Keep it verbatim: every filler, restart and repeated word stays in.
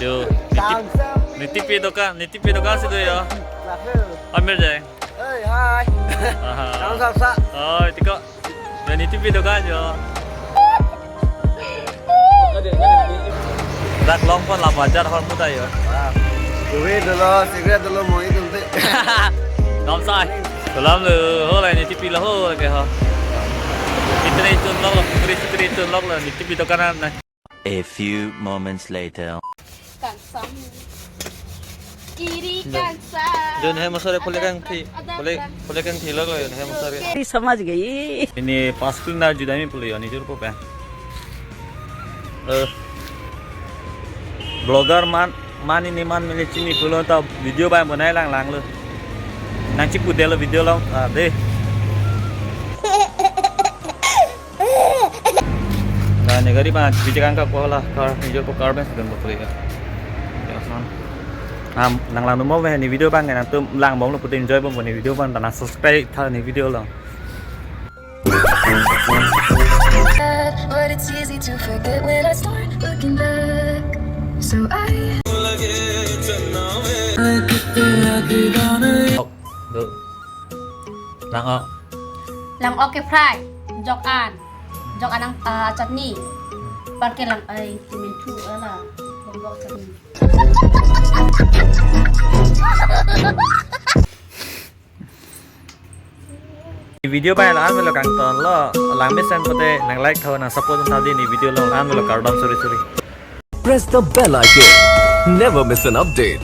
Yo, niti, nitipi dokan, nitipi dokan si do yo. Amir jai. Hey, hi. Aha. Salam, salam, salam. Oh, tiko. Yo, nitipi dokan yo. Dak longpon la bajar hor muda yo. Kuri dolo, cigarette dolo, moi tumte. Nom sai. Salam lo, ho la nitipi lo ho ke ho. Itne chun lok lo, kuri itne chun lok lo, nitipi dokan na. A few moments later. Kansam. Kiri kansam. Jon hai masore pule kangthi, pule, pule kangthi lok lo, jon hai masore. Kiri samajh gayi. Ini pas kul na juda mi pule yo, ni jur ko pe. Eh. Vlogger man, man ini man mili chini pulo ta video bai bonai lang lang lo. Nang chipu de lo video lo, ah, de. Na, ne gari ba, bijak angka ko la, car, nijor ko car ben sedang bekerja. Ya, son. Nam, nang lang mo ne video bang, nangtum lang bom lo putin enjoy bom ne video bang, dan subscribe tha ne video lo. But it's easy to forget when I start looking back. So I Oh, do. Lang ok. Lang ok ke fry. Jok an. Jok an ang, ah, chutney. Parke lang ai kimin thu ala. Lombok chutney. Video bai la-an melo kangton lo. Lang mesen pote nang like tho nang support tha di ne video lo la-an melo kardom suri suri. Press the bell icon. Never miss an update.